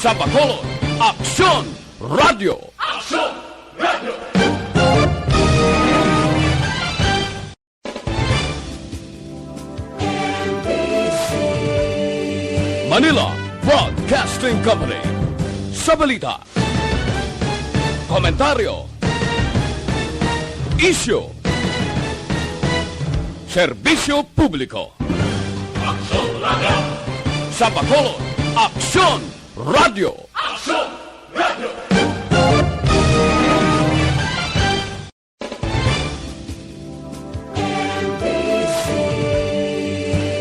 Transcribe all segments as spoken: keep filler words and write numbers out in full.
Sa Bacolod, Aksyon Radyo. Aksyon Radyo. Manila Broadcasting Company. Sa balita, komentaryo, isyu, serbisyo publiko. Aksyon Radyo. Sa Bacolod, Aksyon Radyo. Aksyon Radyo.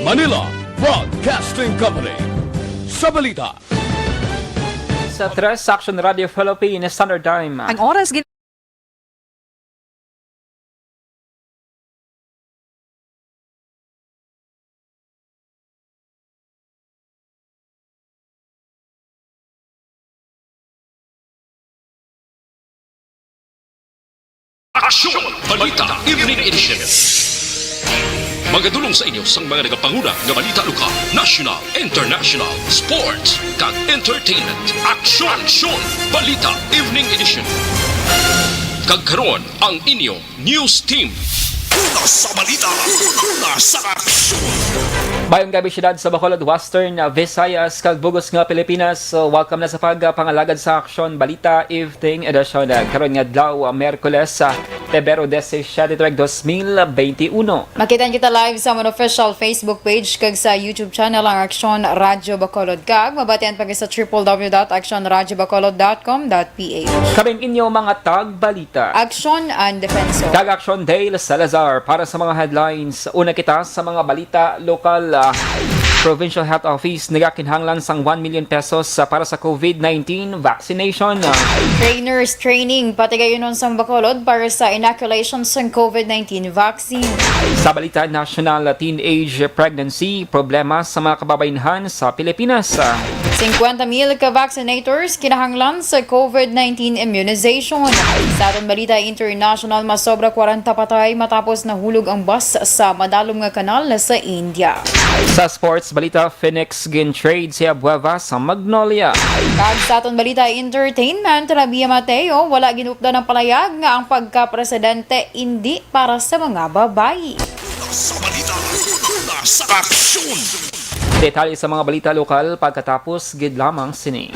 Manila Broadcasting Company. Sa balita, sa Tres Action Radio Philippines Standard Time. Ang oras gin- Aksyon Balita Evening Edition. Magadulong sa inyo sang mga nagapanguna nga balita lokal, national, international, sports, kag entertainment. Aksyon, Aksyon Balita Evening Edition. Kag karon, ang inyo news team. Una sa balita, una sa aksyon. Maayong gabi, siyudad sa Bacolod, Western Visayas, kag bug-os nga Pilipinas. So, welcome na sa pagpangalagad sa Aksyon Balita Evening Edition. Karon nga adlaw, Miyerkules, sa Pebrero disisiete, tuig dos mil benti uno. Makita kita live sa amon official Facebook page kag sa YouTube channel, ang Aksyon Radyo Bacolod, kag mabatian pa sa triple W dot aksyon radyo bacolod dot com dot P H. Kami ang inyo mga tagbalita. Aksyon and Defensor. Kag Aksyon Dale Salazar para sa mga headlines. Una kita sa mga balita lokal. Ah, Provincial Health Office nagakinahanglan sang one million pesos, ah, para sa COVID nineteen vaccination. Ah, Trainers training, patigayunon sang Bacolod para sa inoculation sang COVID nineteen vaccine. Sa balita national, ah, teenage pregnancy, problema sa mga kababaynhan sa Pilipinas. Ah, Singkwenta mil ka vaccinators kinahanglan sa COVID nineteen immunization. Sa aton balita international, masobra kwarenta patay matapos nahulog ang bus sa madalom nga kanal sa India. Sa sports balita, Phoenix gin-trade si Abueva sa Magnolia. Kag sa aton balita entertainment, Rabia Mateo, wala ginupdan ang palayag nga ang pagka-presidente indi para sa mga babayi. Sa balita, una sa aksyon. Detalye sa mga balita lokal pagkatapos gid lamang sini.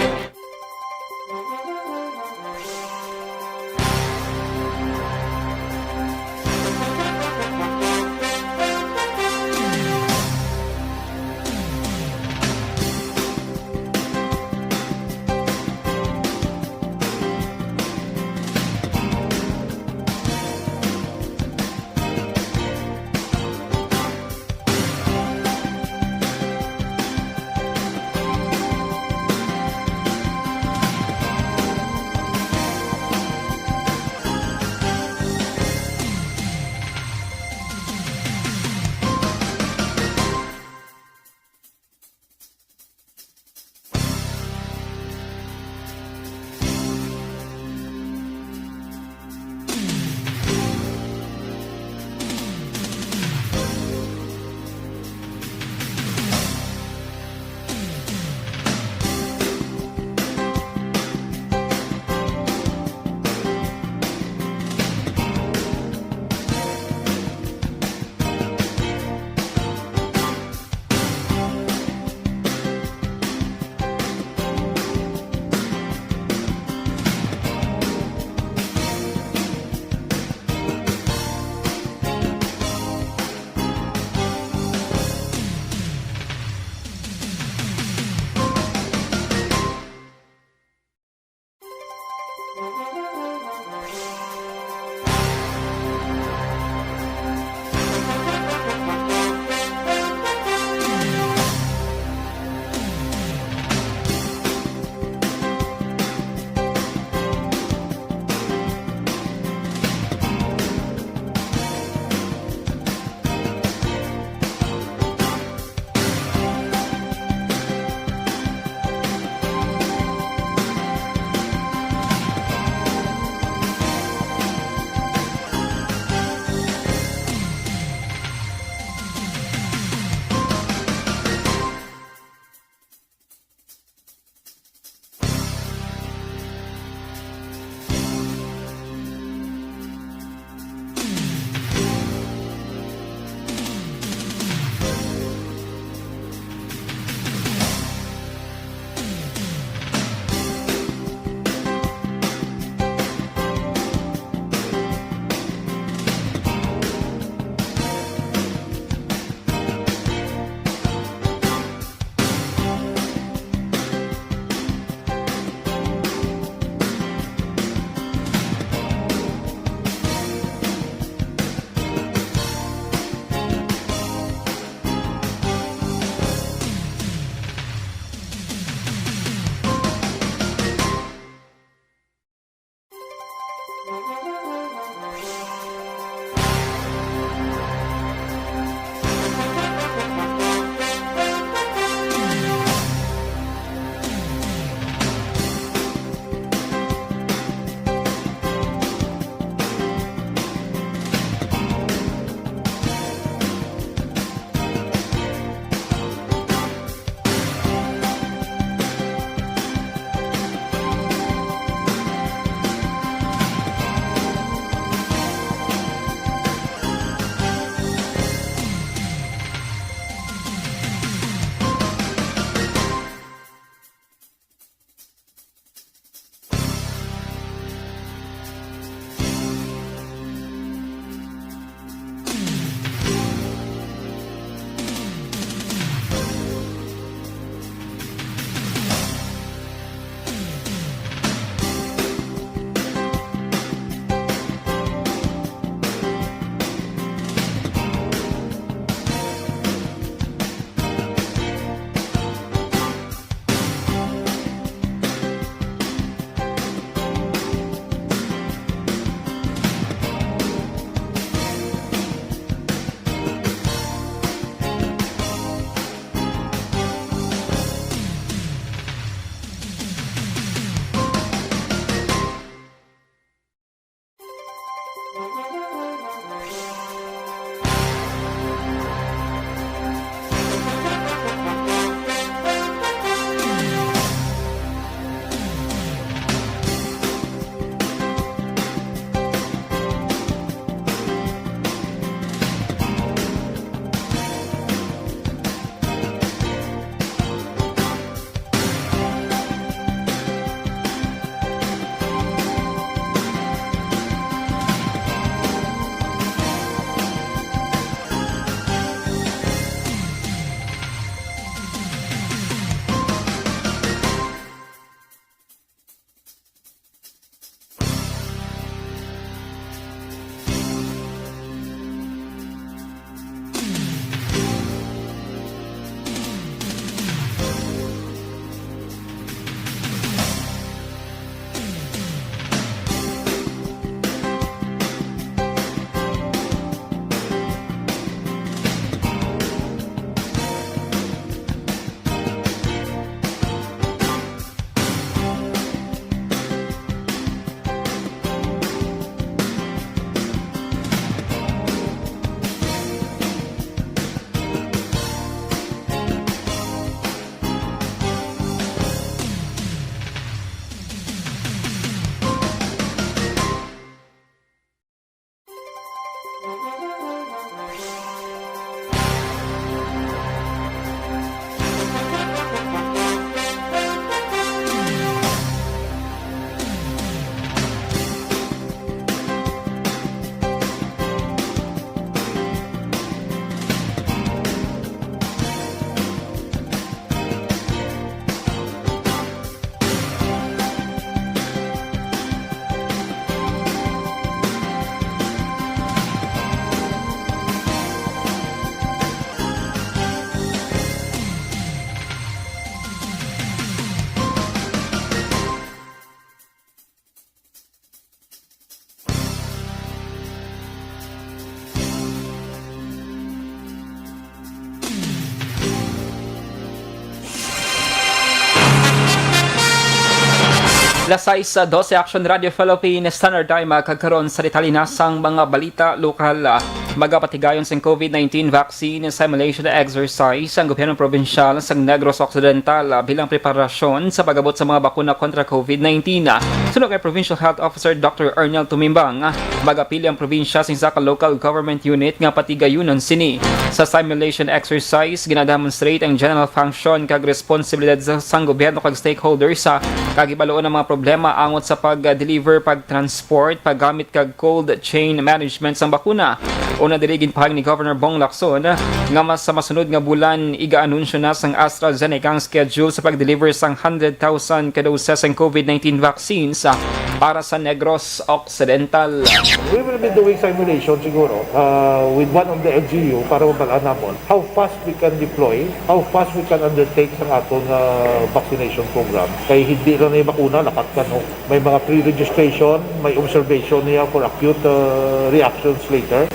Alas sais dose, Action Radio Philippines Standard Time, ah, kag karon sa detalye na sang mga balita lokal. Ah, magapatigayon sang COVID nineteen vaccine simulation exercise ang gobyerno probinsyal sang Negros Occidental, ah, bilang preparasyon sa pag-abot sa mga bakuna kontra COVID nineteen. Ah, suno kay Provincial Health Officer Doctor Arnel Tumimbang, ah, magapili ang probinsya sing isa ka local government unit nga patigayunon sini. Sa simulation exercise, ginademonstrate ang general function kag responsibilidad sa, sang gobyerno kag stakeholders, ah, kag hibaluon ang mga problema angot sa pag-deliver, pag-transport, paggamit kag cold chain management sang bakuna. Una diri, ginpahayag ni Governor Bong Lacson nga mas sa masunod nga bulan iga-anunsyo na sang AstraZeneca ang schedule sa pag-deliver sang hundred thousand ka doses sang COVID nineteen vaccines, ah, para sa Negros Occidental. We will be doing simulation siguro, uh, with one of the L G U para mabal-an namon how fast we can deploy, how fast we can undertake sang aton, uh, vaccination program. Kay hindi lang na yung bakuna, lakat ka, no? May mga pre-registration, may observation niya for acute, uh, reactions later.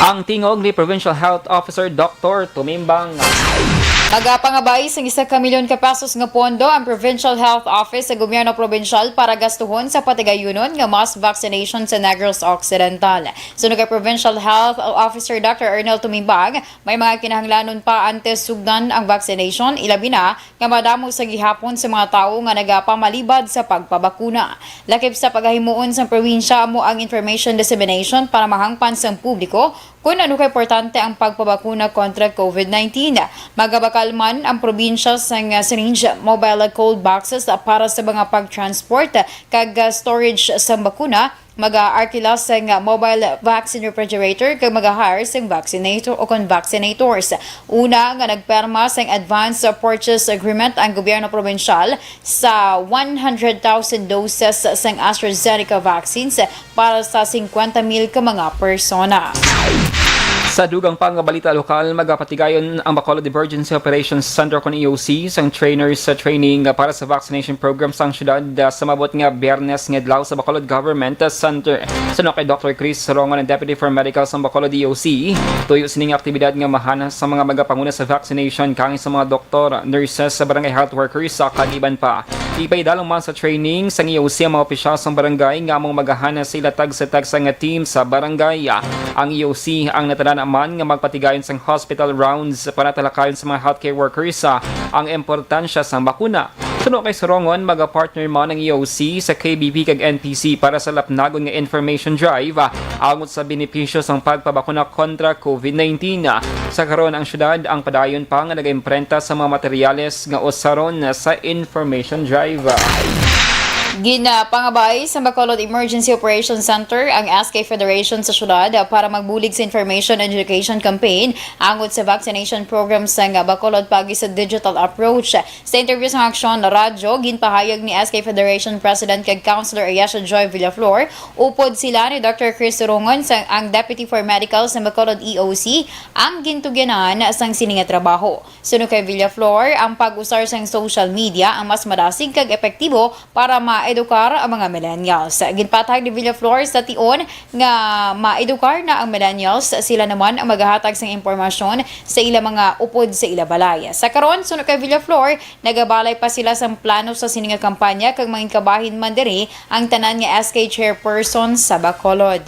Ang tingog ni Provincial Health Officer Doctor Tumimbang. Magapangabay sang isa ka milyon ka pesos nga pondo ang Provincial Health Office sa gobyerno probinsyal para gastuhon sa patigayunon nga mass vaccination sa Negros Occidental. Suno kay Provincial Health Officer Doctor Arnel Tumimbang, may mga kinahanglanon pa antes sugdan ang vaccination, ilabi na nga madamo sa gihapon sa mga tawo nga nagapamalibad sa pagpabakuna. Lakip sa pagahimuon sang probinsya amo ang information dissemination para mahangpan sang publiko kon ano ka importante ang pagpabakuna kontra COVID nineteen. Magabakal man ang probinsya sang syringe, mobile cold boxes para sa mga pag-transport kag storage sang bakuna, mag-aarkila sang mobile vaccine refrigerator kag mag-hire sang vaccinator o kon vaccinators. Una nga nagperma sang advance purchase agreement ang gobyerno probinsyal sa one hundred thousand doses sang AstraZeneca vaccines para sa singkwenta mil ka mga persona. Sa dugang pa nga balita lokal, magapatigayon ang Bacolod Emergency Operations Center kon E O C sang trainers sa training para sa vaccination program sang syudad, ah, sa maabot nga Biyernes nga adlaw sa Bacolod Government Center. Suno kay Doctor Chris Rongon, ang Deputy for Medical sang Bacolod E O C, tuyo sini nga aktibidad nga mahana sa mga magapanguna sa vaccination, kaangay sa mga doktor, nurses, sa barangay health workers, sa kag iban pa. Ipaidalom man sa training sang E O C ang mga opisyal sang barangay nga among magahana sa ila tagsa-tagsa nga team sa barangay. Ang E O C ang natanan man nga magpatigayon sang hospital rounds para talakayon sa mga healthcare workers, ah, ang importansya sang bakuna. Suno kay Sorongon, magapartner man ang E O C sa K B P kag N P C para sa lapnagon nga information drive, ah, angot sa benepisyo sang pagpabakuna kontra COVID nineteen. Sa karon, ang syudad ang padayon pa nga nagaimprenta sa mga materyales nga usaron sa information drive. Ginapangabay sa Bacolod Emergency Operations Center ang S K Federation sa syudad para magbulig sa information education campaign angot sa vaccination program sa Bacolod paagi sa digital approach. Sa interview sa Aksyon Radyo, ginpahayag ni S K Federation President kag Councilor Ayesha Joy Villaflor, upod sila ni Doctor Chris Rongon, sa, ang Deputy for Medical sa Bacolod E O C, ang gintugyanan sang sini nga trabaho. Suno kay Villaflor, ang pag-usar sang social media ang mas madasig kag epektibo para maedukar ang mga millennials. Ginpatag ni Villaflor sa tion nga maedukar na ang millennials, sila naman ang maghatag sang impormasyon sa ila mga upod sa ila balay. Sa karon, suno kay Villaflor, nagabalay pa sila sang plano sa sini nga kampanya kag mangin kabahin man diri ang tanan nga S K chairperson sa Bacolod.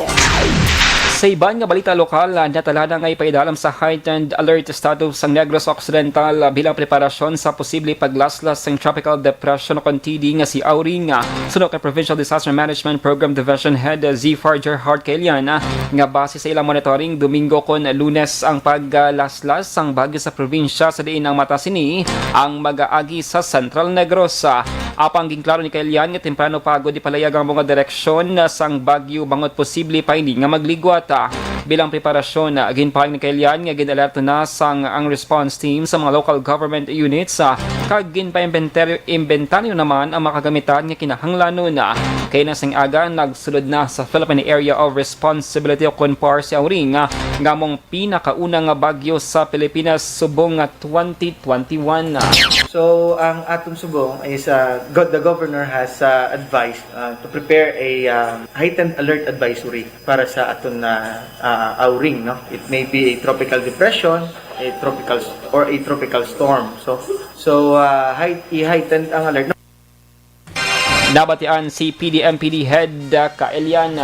Sa iban nga balita lokal, ah, natalana nga ipaidalom sa heightened alert status ang Negros Occidental, ah, bilang preparasyon sa posible paglaslas sang tropical depression o kon T D nga si Auring. Suno kay Provincial Disaster Management Program Division Head, ah, Zifar Gerhard Kelian, ah, nga base sa ilang monitoring, Domingo kon Lunes ang paglaslas sang bagyo sa probinsya, sa diin ang mata sini ang mag-aagi sa Central Negros. Ah, apang ginklaro ni Kelian nga temprano pa gud ipalayag ang mga direksyon, ah, sang bagyo bangod posible pa ini nga magligwat. Ah, bilang preparasyon, ah, ginpahayag ni Kelian nga gin-alerto na sang ang response team sa mga local government units, ah, kag ginpa-imbentaryo, imbentaryo naman ang mga kagamitan nga kinahanglanon. Ah, kay na sing aga, nagsulod na sa Philippine Area of Responsibility o kon PAR si Auring, ah, nga among pinakauna nga bagyo sa Pilipinas subong nga twenty twenty-one. So, ang aton subong is, uh, go-, the governor has, uh, advised, uh, to prepare a, um, heightened alert advisory para sa aton na, uh, Auring, no? It may be a tropical depression, a tropical s-, or a tropical storm. So, so, uh, hei-, i-heightened ang alert. Nabatian si P D M P D Head, ah, ka Eliana.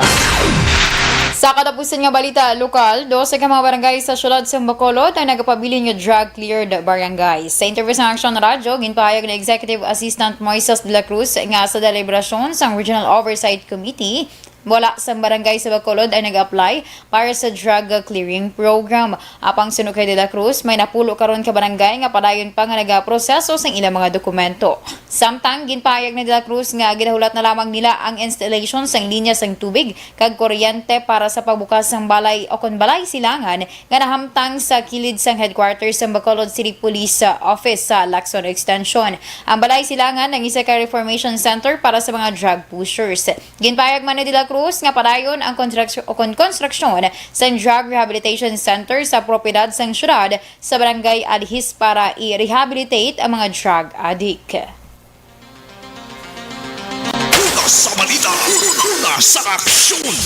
Sa katapusan nga balita lokal, dose ka mga barangay sa siyudad sa Bacolod ang nagapabilin nga drug-cleared barangay. Sa interview sa Action Radio, ginpahayag ni Executive Assistant Moises de la Cruz nga sa deliberasyon sang Regional Oversight Committee, wala sang barangay sa Bacolod ang nag-apply para sa drug clearing program. Apang suno kay De La Cruz, may napulo karon ka barangay nga padayon pa nga nagaproseso sang ilang mga dokumento. Samtang ginpahayag ni De La Cruz nga ginahulat na lamang nila ang installation sang linya sang tubig kag kuryente para sa pagbukas sang balay o kon balay silangan nga nahamtang sa kilid sang headquarters sang Bacolod City Police, uh, Office sa Lacson Extension. Ang balay silangan ang isa ka reformation center para sa mga drug pushers. Ginpahayag man ni De La Cruz nga padayon ang konstruksyon, o kon konstruksyon sang drug rehabilitation center sa propiedad sang syudad sa barangay Alhis para i-rehabilitate ang mga drug addict. Una sa balita, una sa aksyon.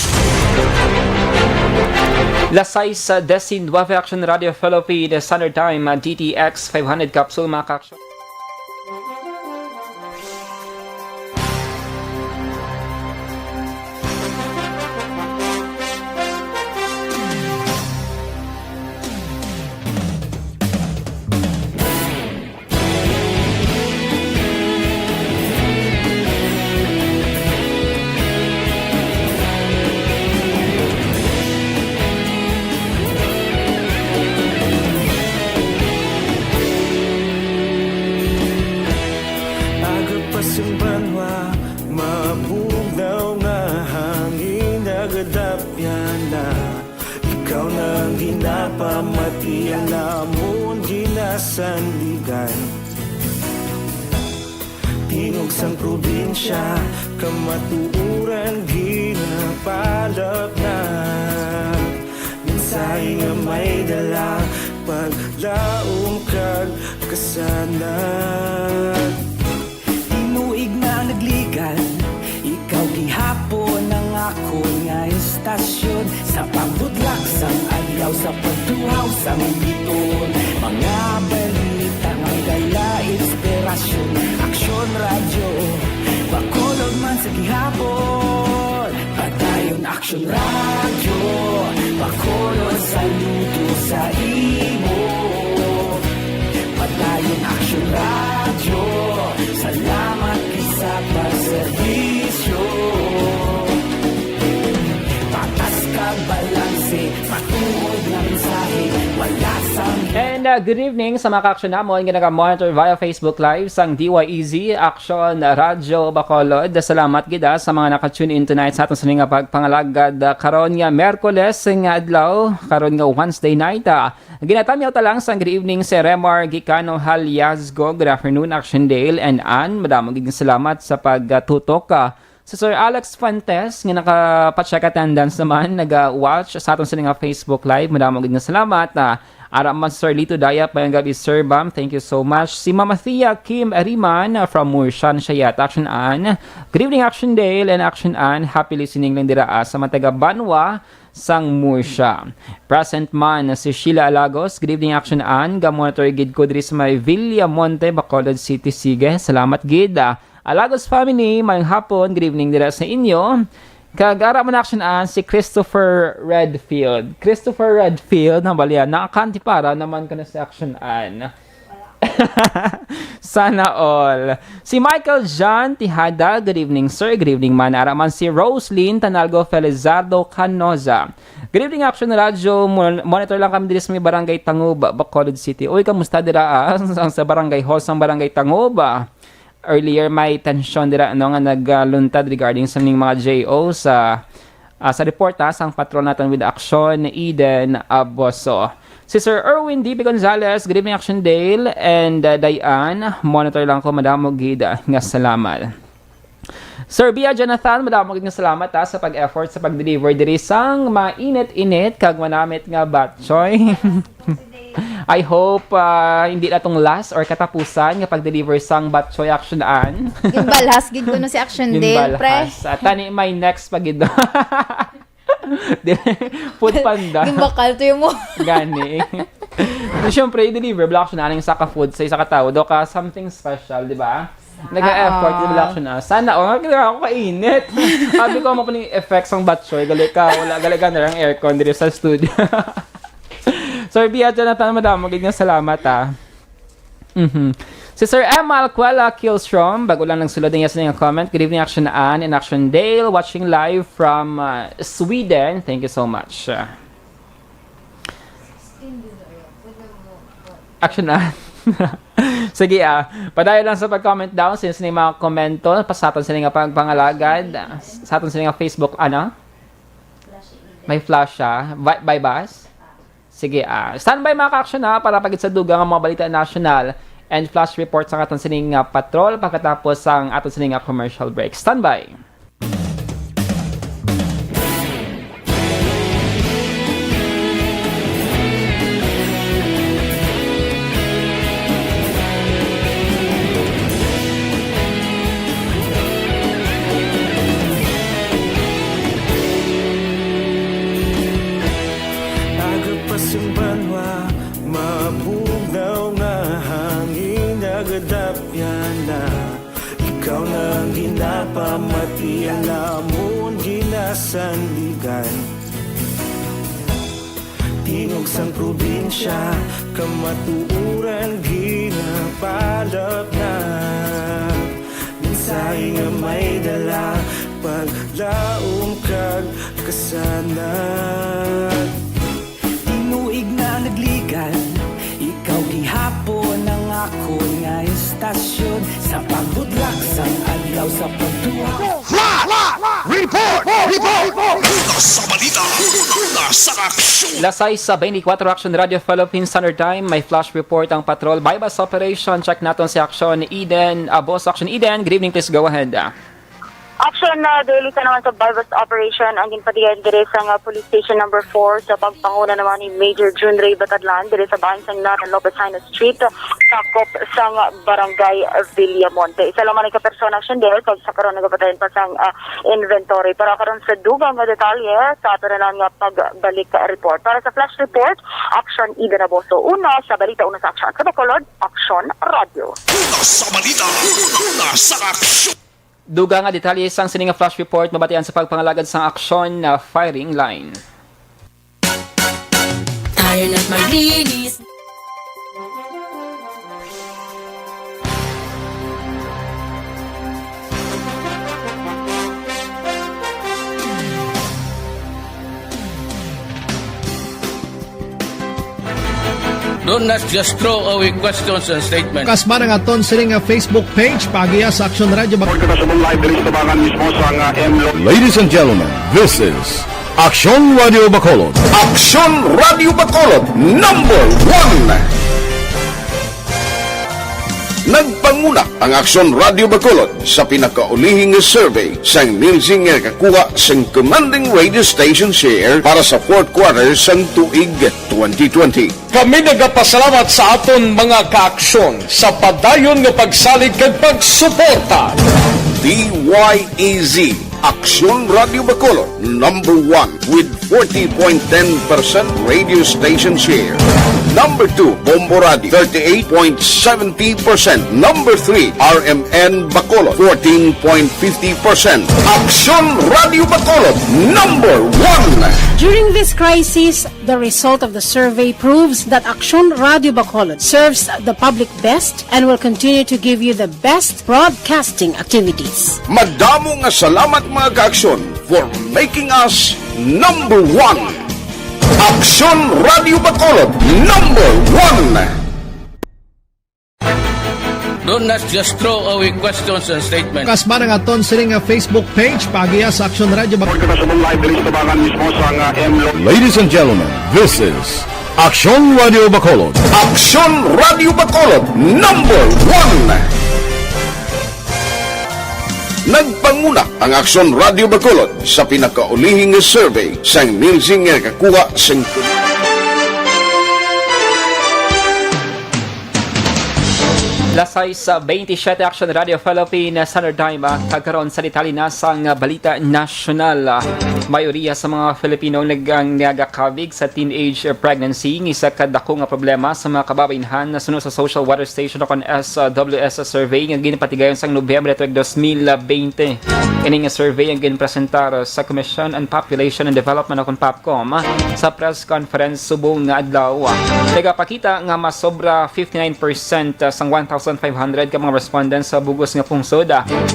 Las sais, ah, diecinueve, Action Radio Philippines Standard Time, ah, D T X five hundred capsule, mga ka-aksyon. Aga pa sang banwa, mabugnaw nga hangin nagadapyan na. Ikaw na ang ginapamati, ang amon ginasandigan. Tingog sang probinsya, kamatuoran ginapalapnag. Mensahe nga may dala, paglaom kag kasanag. Tinuig na nagligan, ikaw gihapon ang akon nga istasyon. Sa pagbudlak sang adlaw, sa pagtuhaw sang biton, mga balita nga dala inspirasyon. Aksyon Radyo Bacolod man sa gihapon. Padayon Aksyon Radyo Bacolod, saludo sa imo. Padayon Aksyon Radyo, salamat gid sa pagserbisyo. Patas kag balanse, matuod nga mensahe, wala sang And, uh, good evening sa mga ka-aksyon namon nga naga-monitor via Facebook Live sang D Y E Z Aksyon Radyo Bacolod. Salamat gid, ah, sa mga naka-tune in tonight sa aton sini nga pagpangalagad, ah, karon nga Miyerkules nga adlaw, karon nga Wednesday night, ah. Ginatamyaw ta lang sang good evening si Remar Gicano Haliasgo. Good afternoon, Action Dale and Ann. Madamo gid nga salamat sa pagtutok, ah, si Sir Alex Fuentes nga naka-check attendance naman, naga-watch sa aton sini nga Facebook Live. Madamo gid nga salamat. Ah, ara man Sir Lito Dayap, mayong gabi, Sir Bam. Thank you so much. Si Mama Thea Kim Ariman, ah, from Murcia, siya yata, Action Ann. Good evening, Action Dale and Action Ann. Happy listening lang dira, ah, sa mga taga Banwa sang Murcia. Present man si Sheila Alagos. Good evening, Action Ann. Ga-monitor gid ko diri sa may Villamonte, Bacolod City. Sige, salamat gid, ah, Alagos family, mayong hapon, good evening dira sa inyo. Kag ara man, Action Ann, si Christopher Redfield. Christopher Redfield, nabalian, nakakanti para naman ko na si Action Ann. Sana all. Si Michael John Tihada, good evening, sir. Good evening man. Ara man si Roselyn Tanalgo Felizardo Canoza. Good evening, Action Radio. Mon-, monitor lang kami diri sa may Barangay Tangub, Bacolod City. Uy, kamusta dira, ah, sa, sa Barangay Hall, sa Barangay Tangub, ah? Earlier, may tensyon dira, ano, nga nagluntad regarding sa ning mga J O sa, ah, sa report, ha, sang patrol naton with Action Eden Aboso. Si Sir Erwin D B Gonzalez, good evening, Action Dale and, ah, Diane. Monitor lang ko, madamo gid, ah, nga salamat. Sir Bia Jonathan, madamo gid nga salamat, ha, sa pag-effort sa pag-deliver diri sang mainit-init kag manamit nga batchoy. I hope, ah, hindi na tong last or katapusan nga pag-deliver sang batchoy, Action Ann. Ginbalhas gid kuno si Action Dale, pre. Ginbalhas. Ah, tani may next pa gid. Di, food panda. Gimbakal to yung mo. Gani. Di, syempre, i-deliver bala, Action Ann, ang isa ka food sa isa ka tawo. Do ka something special, di ba? Nag-effort, Ah, ah. Wala action, ah. Sana, oh, nga, ako kainit. Sabi ko, mo pa ning effects ang batchoy. Gali ka, wala, gali ka na lang aircon diri sa studio. Sir Bia, Jonathan, madamo gid nga salamat, ah. Mhm. Si Sir M Alcuela Kilstrom, bago lang nagsulod niya sa inyong comment. "Good evening, Action Ann and Action Dale. Watching live from, uh, Sweden." Thank you so much. Uh, Action Ann. Sige, ah. Padayon lang sa pag-comment down sa inyong mga komento, pa sa aton sini nga pagpangalagad, ah, sa aton sini nga Facebook, ano? May flash siya. By, by bus? Sige, ah, standby, mga ka-action, ha, para pagid sa dugang ang mga balita nasyonal and flash report sa aton sining, ah, patrol pagkatapos sang aton sining, ah, commercial break. Standby. Aga pa sang banwa, mabugnaw nga hangin nagadapyan na. Ikaw na ang ginapamati, ang amon ginasandigan. Tingog sang probinsya, kamatuoran ginapalapnag. Mensahe nga may dala, paglaom kag kasanag. Tinuig na nagligan, ikaw gihapon ang akon nga istasyon. Sa pagbudlak sang adlaw, sa pagtuwa. Flash! Report! Report! Una sa balita, una sa aksyon. Las sais sa twenty-four, Action Radio Philippines Standard Time. May flash report ang patrol. Buy-bust operation. Check naton si Action Eden. Ah, Boss Action Eden, good evening. Please go ahead. Action na dili ka naman sa buy-bust operation ang ginpatigayon diri sa nga Police Station Number Four sa pagpanguna naman ni Major June Ray Batadlan diri sa bahin sang Nara Lopez Jaena Street, sakop sang Barangay Villamonte. Isa lamang ka persona, Action Dale, kag sa karon nagapatayon pa sang, ah, inventory. Para karon sa dugang nga detalye sa ato na lang nga pagbalik report. Para sa flash report, Action Eden Aboso, una sa balita, una sa aksyon. Sa Bacolod, Action Radio. Una sa balita, una sa aksyon. Dugang nga detalye sang sini nga flash report mabatian sa pagpangalagad sang aksyon na firing line. Tayo na't maglinis. Don't just throw away questions and statements. Kasman ang aton sini nga Facebook page, paagiha sa Aksyon Radio Bac- Report kita sa live diri sa tabangan mismo sa nga M Lo- Ladies and gentlemen, this is Aksyon Radio Bacolod. Aksyon Radio Bacolod, number one. Nagpanguna ang Aksyon Radio Bacolod sa pinakaulihing survey sang Nielsen nga kakuha sang commanding radio station share para sa fourth quarter sang tuig twenty twenty. Kami nagapasalamat sa aton mga kaaksyon sa padayon nga pagsalig kag pagsuporta. D Y E Z, Aksyon Radio Bacolod, number one with forty point ten percent radio station share. Number two, Bombo Radio, thirty-eight point seventy percent. Number three, R M N Bacolod, fourteen point fifty percent. Aksyon Radio Bacolod, number one. During this crisis, the result of the survey proves that Aksyon Radio Bacolod serves the public best and will continue to give you the best broadcasting activities. Madamo nga salamat, mga kaaksyon, for making us number one. Aksyon Radio Bacolod, number one. Don't just throw away questions and statements. Kasman ang aton sini nga Facebook page, paagiha sa Aksyon Radio Bac- Report kita sa live diri sa tabangan mismo sa nga M Lo- Ladies and gentlemen, this is Aksyon Radio Bacolod. Aksyon Radio Bacolod, number one. Nagpanguna ang Aksyon Radio Bacolod sa pinakaulihing nga survey sang Nielsen nga kakuha sang Las sais, ah, veintisiete, Action Radio Philippines, Standard Time, ah, kag karon sa detalye na sang, ah, balita nasyonal. Ah, mayoriya sa mga Filipino nag-, ang nagakabig sa teenage pregnancy, ang isa ka dako nga problema sa mga kababaynhan na suno sa Social Welfare Station o kon S W S survey nga ginpatigayon sang Nobyembre tuig dos mil bente. Ini nga survey ang ginpresentar sa Commission on Population and Development o kon POPCOM sa press conference subong nga adlaw. Nagapakita nga mas sobra fifty-nine percent sang one thousand five hundred ka mga respondents sa bug-os nga pungsod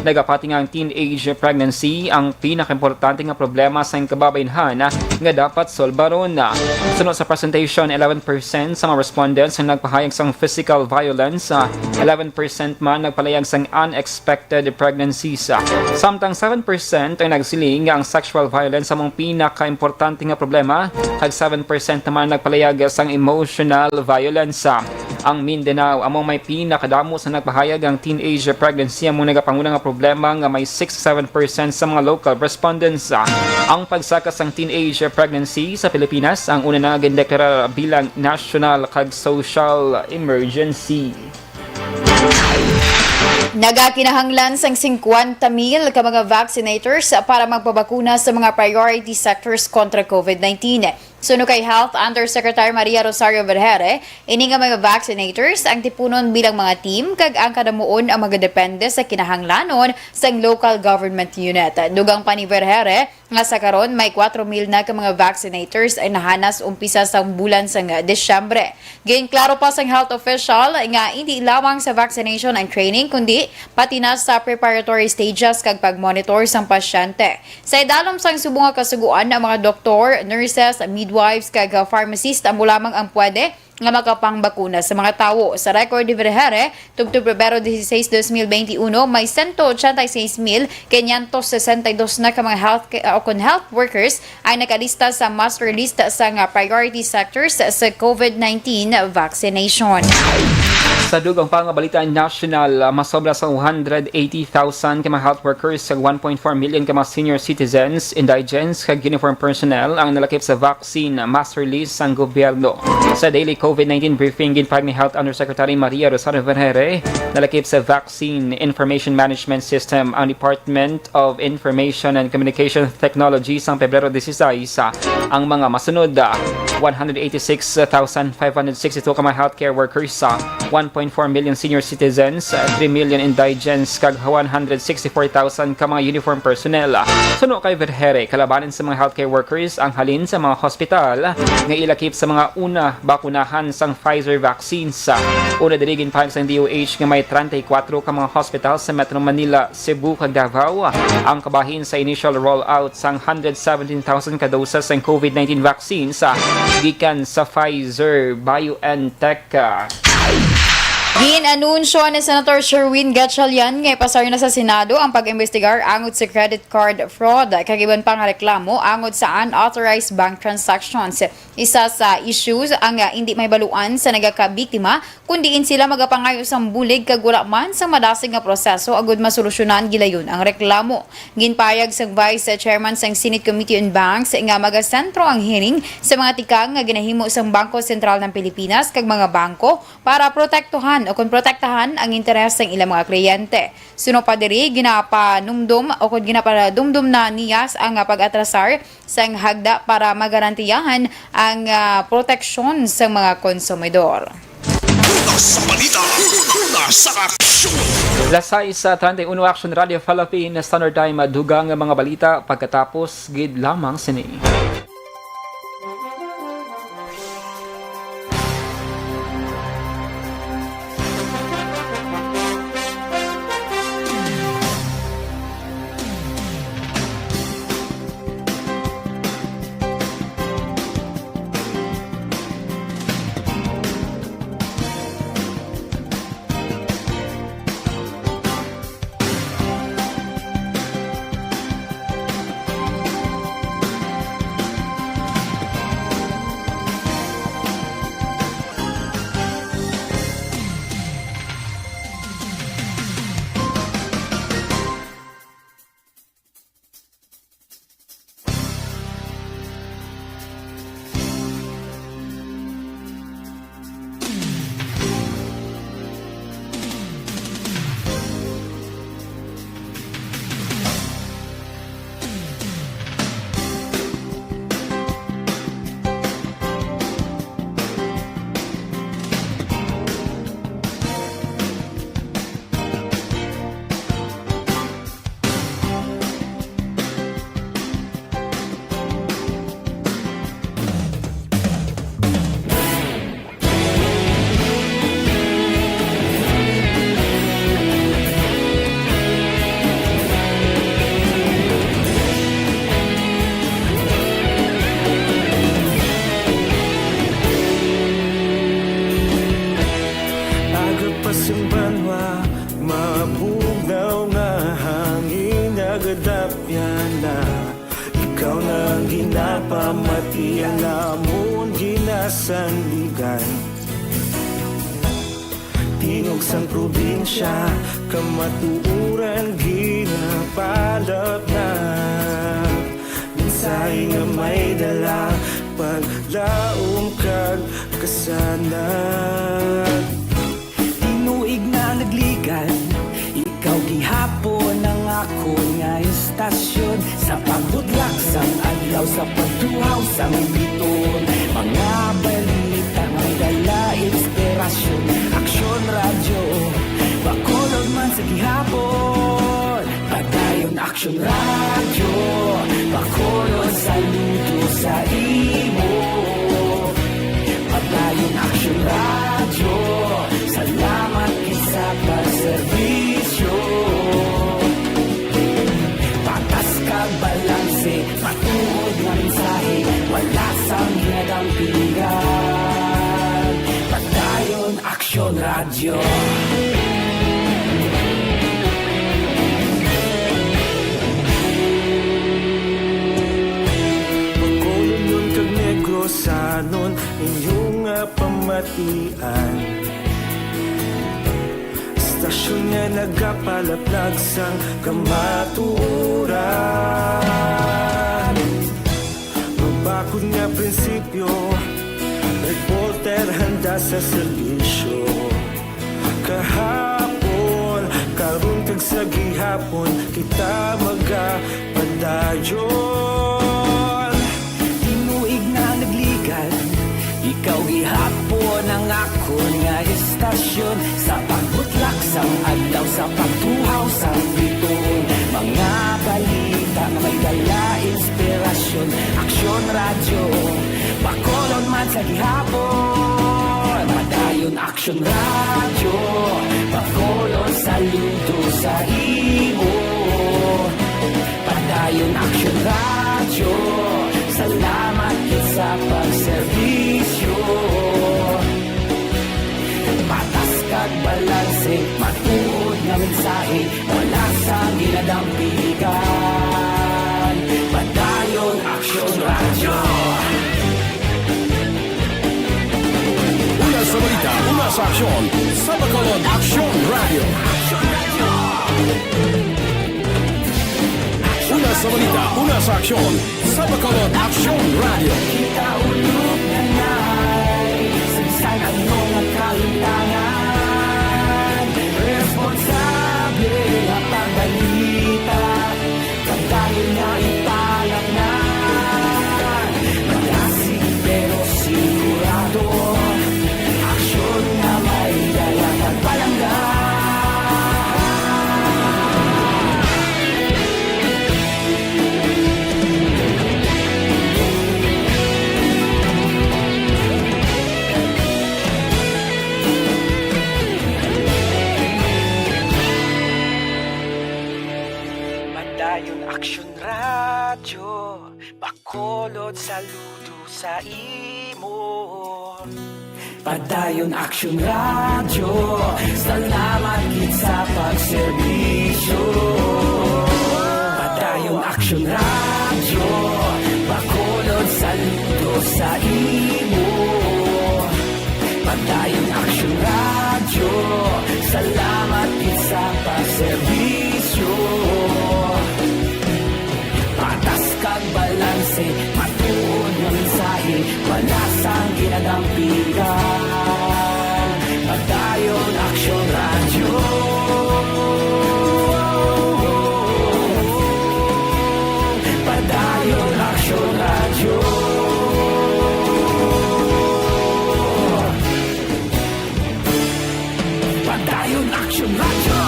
nagapati nga ang teenage pregnancy ang pinakaimportante nga problema sa kababaynhan nga dapat solbaron. Suno sa presentation, eleven percent sa mga respondents ang nagpahayag sang physical violence, eleven percent man nagpalayag sang unexpected pregnancies, samtang seven percent ang nagsiling nga ang sexual violence amo ang pinakaimportante nga problema, kag seven percent naman nagpalayag sang emotional violence. Ang Mindanao amo may pinakadamo sa nagpahayag ang teenage pregnancy amo nagapanguna nga problema nga may six to seven percent sa mga local respondents. Ang pagsaka sang teenage pregnancy sa Pilipinas ang una na gindeklarar bilang national kag social emergency. Nagakinahanglan sang singkwenta mil ka mga vaccinators para magpabakuna sa mga priority sectors kontra COVID nineteen. Suno kay Health Undersecretary Maria Rosario Vergeire, ini nga mga vaccinators ang tipunon bilang mga team kag ang kadamuon ang magadepende sa kinahanglanon sang local government unit. Dugang pa ni Vergeire nga sa karon may kuwatro mil na ka mga vaccinators ang nahanas umpisa sang bulan sang Disyembre. Ginklaro pa sang health official nga indi lamang sa vaccination ang training, kundi pati na sa preparatory stages kag pag-monitor sang pasyente. Sa idalom sang subong nga kasugoan, ang mga doktor, nurses, midwives, kag pharmacist amo lamang ang pwede nga makapangbakuna sa mga tawo. Sa record ni Vergeire, tubtob Pebrero dieciséis, dos mil veintiuno, may sento ochenta y seis mil quinientos sesenta y dos na ka mga health ca-, o kon health workers ang nakalista sa master list sa nga priority sectors sa COVID nineteen vaccination. Sa dugang pa nga balita nasyonal, ah, masobra sa one hundred eighty thousand ka mga health workers sa one point four million ka mga senior citizens, indigents, kag uniform personnel ang nalakip sa vaccine master list sang gobyerno. Sa daily COVID nineteen briefing, ginpahayag ni Health Undersecretary Maria Rosario Vergeire, nalakip sa Vaccine Information Management System ang Department of Information and Communication Technology sang Pebrero dieciséis, ah, ang mga masunod, ah, one hundred eighty-six thousand five hundred sixty-two ka mga healthcare workers, ah, one point four million senior citizens, ah, three million indigents, kag one hundred sixty-four thousand ka mga uniform personnel. Suno kay Vergeire, kalabanan sa mga healthcare workers ang halin sa mga hospital nga ilakip sa mga una bakunahan sang Pfizer vaccines. Una diri, ginpahayag sang D O H nga may treinta y cuatro ka mga hospital sa Metro Manila, Cebu, kag Davao ang kabahin sa initial rollout sang hundred seventeen thousand ka doses sang COVID nineteen vaccines, ah, gikan sa Pfizer BioNTech. Gin-anunsyo ni Senator Sherwin Gatchalian nga ipasar na sa Senado ang pag-imbestigar angot sa credit card fraud kag iban pa nga reklamo angot sa unauthorized bank transactions. Isa sa issues ang, ah, indi mahibaluan sa nagakabiktima, kun diin sila magapangayo sang bulig kag wala man sang madasig nga proseso agud masolusyonan gilayon ang reklamo. Ginpahayag sang Vice Chairman sang Senate Committee on Banks nga magasentro ang hearing sa mga tikang nga ginahimo sang Bangko Sentral ng Pilipinas kag mga bangko para protektuhan o kon protektahan ang interes sang ilang mga kliyente. Suno pa diri, ginapanumdom o kon ginapadumdom na niya ang pag-atrasar sang hagda para magarantiyahan ang, ah, proteksyon sa mga konsumidor. Una sa balita, una sa aksyon. Las sais, ah, treinta y uno, Action Radio Philippines Standard Time, dugang nga mga balita pagkatapos gid lamang sini. Iya namon ginasandigan. Tingog sang probinsya, kamatuoran ginapalapnag. Mensahe nga may dala, paglaom kag kasanag. Tinuig na nagligan, ikaw gihapon ang akon nga istasyon. Sa pagbutlak sang adlaw, sa pagtuhaw sang biton, mga balita may dala inspirasyon. Aksyon Radyo, Bacolod man sa gihapon. Padayon Aksyon Radyo, Bacolod saludo sa imo. Padayon Aksyon Radyo, salamat gid sa pagserbisyo. Patas kag balanse, matuod nga mensahe, wala sang ginadampigan. Padayon Aksyon Radyo. Bacolodnon kag Negrosanon, inyo nga pamatian. Istasyon nga nagapalaplag sang kamatuoran. Mabakod nga prinsipyo, reporter handa sa serbisyo. Kahapon, karon kag sa gihapon, kita magapadayon. Tinuig na nagligan, ikaw gihapon ang akon nga istasyon. Sa pagbutlak sang adlaw, sa pagtuhaw sang biton, mga balita nga may dala inspirasyon. Aksyon Radyo, Bacolod man sa gihapon. Padayon Aksyon Radyo, Bacolod saludo sa imo. Padayon Aksyon Radyo, salamat gid sa pagserbisyo. Patas kag balanse, matuod nga mensahe, wala sang ginadampigan. Padayon Aksyon Radyo. Una sa balita, una sa aksyon, sa Bacolod Aksyon Radyo. Una sa balita, una sa aksyon, sa Bacolod Aksyon Radyo. Kita ulog na nay, sa bisan ano nga kalimtangan, responsable nga pagbalita, pagdayon nga ipalapnan, magasig pero sigurado, aksyon nga may dala kag palangga. Padayon Aksyon Radyo, Bacolod saludo sa imo. Padayon Aksyon Radyo, salamat gid sa pagserbisyo. Padayon Aksyon Radyo, Bacolod saludo sa imo. Padayon Aksyon Radyo, salamat gid sa pagserbisyo. Patas kag balanse, matuod nga mensahe, wala sang ginadampigan. Padayon Aksyon Radyo. Padayon Aksyon Radyo. Padayon Aksyon Radyo.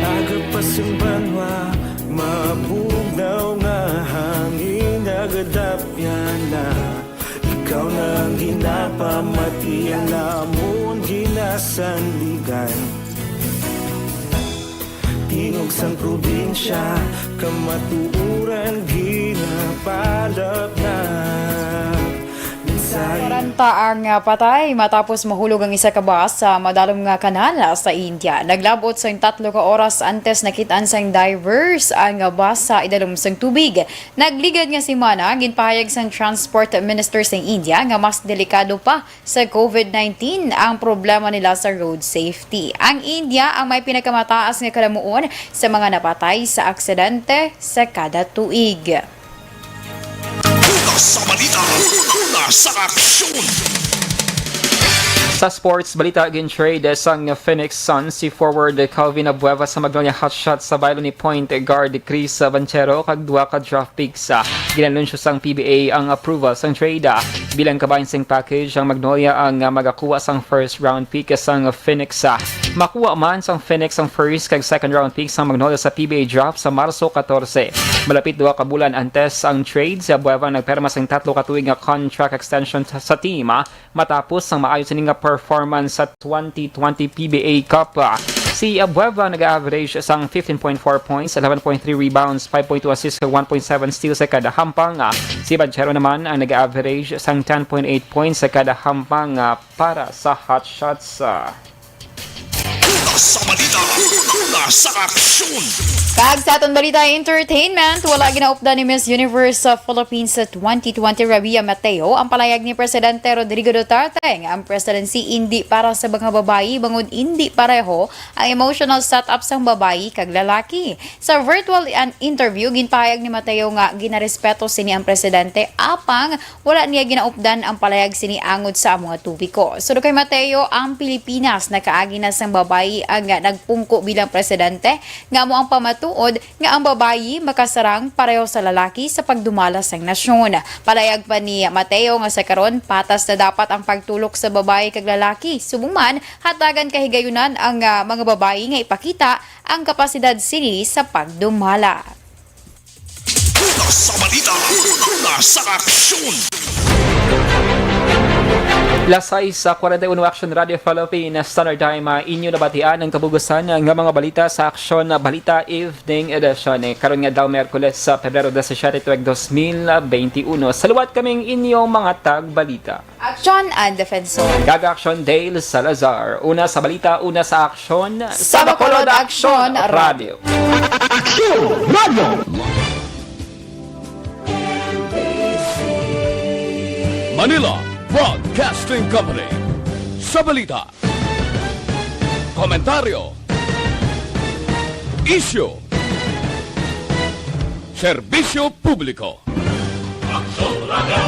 Aga pa sing banwa, mabugnaw nga hangin nga Ikaw na ang ginapamati, ang amon ginasandigan. Tingog sang probinsya, kamatuoran ginapalapnap. Mensahe. Kwarenta ang, ah, patay matapos mahulog ang isa ka bus sa madalom nga kanal sa India. Naglabot sang tatlo ka oras antes nakit-an sang divers ang, ah, bus sa idalom sang tubig. Nagligad nga semana, ginpahayag sang Transport Minister sang India nga mas delikado pa sa covid nineteen ang problema nila sa road safety. Ang India ang may pinakamataas nga kalamuon sa mga napatay sa aksidente sa kada tuig. Una sa balita, una sa aksyon. Sa sports balita, gin-trade sang Phoenix Suns si forward Calvin Abueva sa Magnolia Hotshots sa baylo ni point guard Chris Banchero kag duha ka draft picks. Gin-anunsyo sang P B A ang approval sang trade. Bilang kabahin sing package, ang Magnolia ang, ah, magakuha sang first round pick sang Phoenix. Makuha man sang Phoenix ang first kag second round pick sang Magnolia sa P B A draft sa Marso katorse. Malapit duha ka bulan antes ang trade, si Abueva nagpirma sang tatlo ka tuig nga contract extension sa, sa team, ah, matapos sang maayo sini nga performance sa twenty twenty P B A Cup. Si Abueva nag-average sang fifteen point four points, eleven point three rebounds, five point two assists, kag one point seven steals sa kada hampang. Si Banchero naman ang nag-average sang ten point eight points sa kada hampang, ah, para sa Hot Shots. Una sa balita, una sa aksyon. Kag sa aton balita entertainment, wala ginaupdan ni Miss Universe sa Philippines sa twenty twenty Rabia Mateo ang palayag ni Presidente Rodrigo Duterte nga ang presidency indi para sa mga babayi bangod indi pareho ang emotional setup sang babayi kag lalaki. Sa virtual an-, interview, ginpahayag ni Mateo nga ginarespeto sini ang presidente, apang wala niya ginaupdan ang palayag sini angod sa amo nga topiko. Suno kay Mateo, ang Pilipinas nakaagi na sang babayi ang nagpungko bilang presidente, nga amo ang pamatuod nga ang babayi makasarang pareho sa lalaki sa pagdumala sang nasyon. Palayag pa ni Mateo nga sa karon, patas na dapat ang pagtulok sa babayi kag lalaki. Subong man, hatagan kahigayunan ang, ah, mga babayi nga ipakita ang kapasidad sini sa pagdumala. Una sa balita, una sa aksyon. Las sais kwarenta y uno, Aksyon Radio Philippines Standard Time, ah, inyo nabatian ang kabugusan nga mga balita sa Aksyon Balita Evening Edition. Eh, karon nga daw Miyerkules sa Pebrero disisiete tuig dos mil benti uno. Sa liwat kaming inyong mga tagbalita. Aksyon and Defensor. Kag Aksyon Dale Salazar. Una sa balita, una sa aksyon. Sa Bacolod, Aksyon Radio. Aksyon Radio. Manila Broadcasting Company. Sa balita, komentaryo, isyu, serbisyo publiko. Aksyon Radio.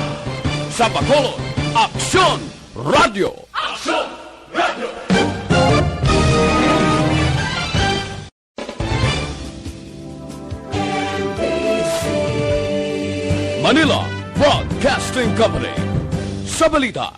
Sa Bacolod, Aksyon Radio. Aksyon Radio. Manila Broadcasting Company. Sa balita,